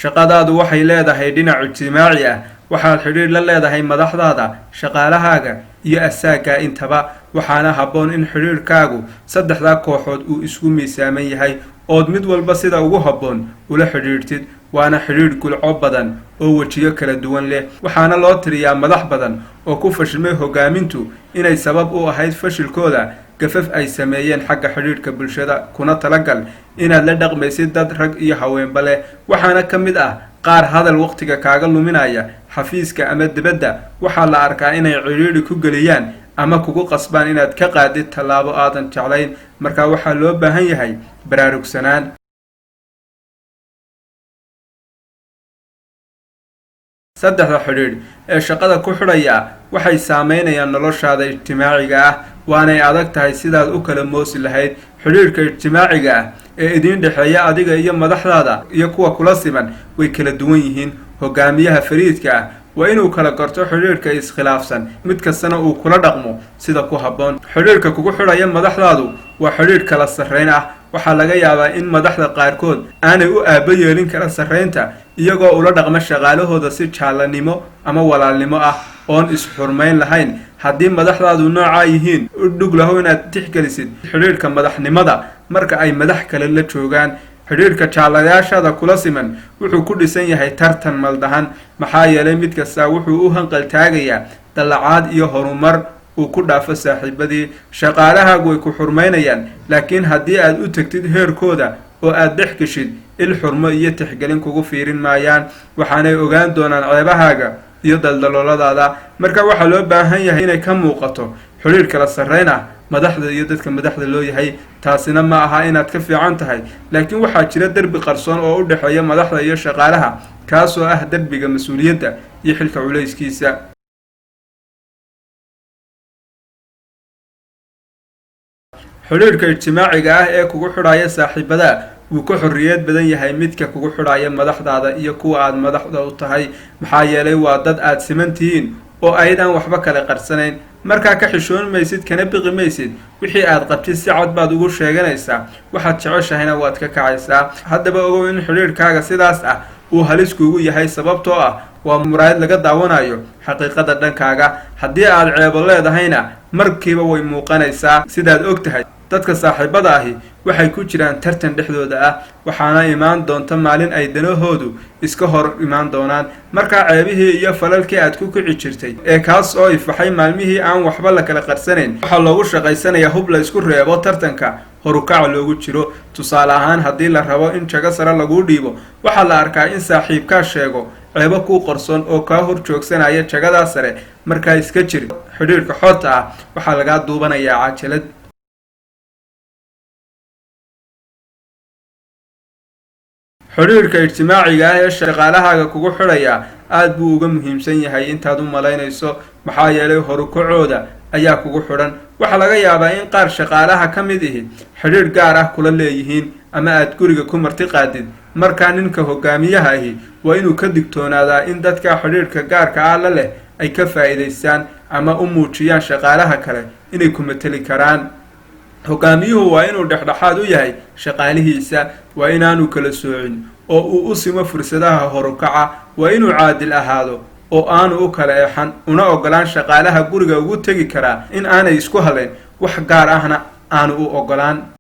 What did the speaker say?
Shaqadaadu waxay leedahay dhinac ijtimaaci ah. Waxaad xidhiidh la leedahay madaxdaada, shaqaalahaaga iyo asaagaa intaba, waxaana habboon in xidhiidhkaagu saddexdaa kooxood uu isku miisaaman yahay, ood mid walba sida ugu habboon ula xidhiidhtid. Waana xidhiidh gulco badan oo wejiyo kala duwan leh, waxaana loo tiriyaa madax badan oo ku fashilmay hogaamintu inay sabab u ahayd fashilkooda gafaf ay sameeyeen xagga xidhiidhka bulshada. Kuna talagal inaad la dhaqmaysid dad rag iyo haweenba leh, waxaana ka mid ah qaar hadal waqtiga kaaga luminaya xafiiska ama dibadda. Waxaa la arkaa inay cidhiidhi ku geliyaan ama kugu qasbaan inaad ka qaadid tallaabo aadan jeclayn. Marka waxaa loo baahan yahay baraarugsanaan. Saddexda xidhiidh ee shaqada ku xidhaya waxay saameynayaan noloshaada ijtimaaciga ah, waanay adag tahay sidaad u kala moosi lahayd. Xidhiidhka ijtimaaciga ah ee idiin dhexeeya adiga iyo madaxdaada iyo kuwa kula siman way kala duwan yihiin. Hogaamiyaha fariidka ah waa inuu kala garto xidhiidhka iskhilaafsan, mid kastana uu kula dhaqmo sida ku habboon. Xidhiidhka kugu xidhaya madaxdaadu waa xidhiidh kala sarreyn ah. Waxaa laga yaabaa in madaxda qaarkood aanay u aabo yeelin kala sarreynta, iyagoo ula dhaqma shaqaalahooda si jaallanimo ama walaalnimo ah oon is-xurmayn lahayn. Haddii madaxdaadu noocaa yihiin, u dhug lahow inaad tixgelisid xidhiidhka madaxnimada marka ay madax kale la joogaan. Xidhiidhka jaalayaashaada kula siman wuxuu ku dhisan yahay tartan maldahan, maxaa yeelay mid kastaa wuxuu u hanqal taagayaa dallacaad iyo horumar uu ku dhaafo saaxiibadii. Shaqaalahaagu way ku xurmaynayaan, laakiin haddii aad u tegtid heerkooda oo aad dhex geshid, il xurmo iyo tixgelin kugu fiirin maayaan, waxaanay ogaan doonaan ceebahaaga iyo daldalooladaada. Marka waxaa loo baahan yahay inay ka muuqato xidhiidh kala sarreyn ah madaxda iyo dadka madaxda loo yahay. Taasina ma aha inaad ka fiican tahay, laakiin waxaa jira derbi qarsoon oo u dhexeeya madaxda iyo shaqaalaha, kaasoo ah derbiga mas-uuliyadda iyo xilka culayskiisa. Xidhiidhka ijtimaaciga ah ee kugu xidhaya saaxiibada wuu ka xorriyad badan yahay midka kugu xidhaya madaxdaada iyo kuwa aad madaxda u tahay, maxaa yeelay waa dad aad siman tihiin oo aydaan waxba kala qarsanayn. Markaa ka xishoon maysid, kana biqi maysid. Wixii aad qabtid si cad baad ugu sheeganaysaa, waxaad jeceshahayna waad ka kacaysaa. Haddaba ogow in xidhiidhkaaga sidaas ah uu halis kuugu yahay, sababtoo ah waa muraayad laga daawanayo xaqiiqada dhankaaga. Haddii aad ceebo leedahayna, markiiba way muuqanaysaa. Sidaad og tahay, dadka saaxiibada ahi waxay ku jiraan tartan dhexdooda ah, waxaana imaan doonta maalin ay danahoodu iska hor imaan doonaan. Markaa ceebihii iyo falalkii aad ku kici jirtay ee kaas oo ifaxay maalmihii aan waxba la kala qarsanayn waxaa loogu shaqaysanayaa hub la isku reebo tartanka horukaca loogu jiro. Tusaale ahaan, haddii la rabo in jago sare laguu dhiibo, waxaa la arkaa in saaxiibkaa sheego ceebo kuu qarsoon oo kaa hor joogsanaya jagadaa sare. Markaa iska jir xidhiidhka xorta ah, waxaa lagaa duubanayaa cajalad. Xidhiidhka ijtimaaciga ah ee shaqaalahaaga kugu xidhaya aad buu uga muhiimsan yahay intaad u malaynayso, maxaa yeelay horukacooda ayaa kugu xidhan. Waxaa laga yaabaa in qaar shaqaalaha ka mid ihi xidhiidh gaar ah kula leeyihiin ama aad guriga ku marti qaadid. Markaa ninka hogaamiyaha ahi waa inuu ka digtoonaadaa in dadka xidhiidhka gaarka ah la leh ay ka faa'iidaystaan ama u muujiyaan shaqaalaha kale inay ku mateli karaan. Hogaamiyuhu waa inuu dhexdhexaad u yahay shaqaalihiisa, waa inaanu kala soocin oo uu u simo fursadaha horukaca. Waa inuu caadil ahaado oo aanu u kala eexan, una ogolaan shaqaalaha guriga ugu tegi karaa in aanay isku halayn, wax gaar ahna aanu u ogolaan.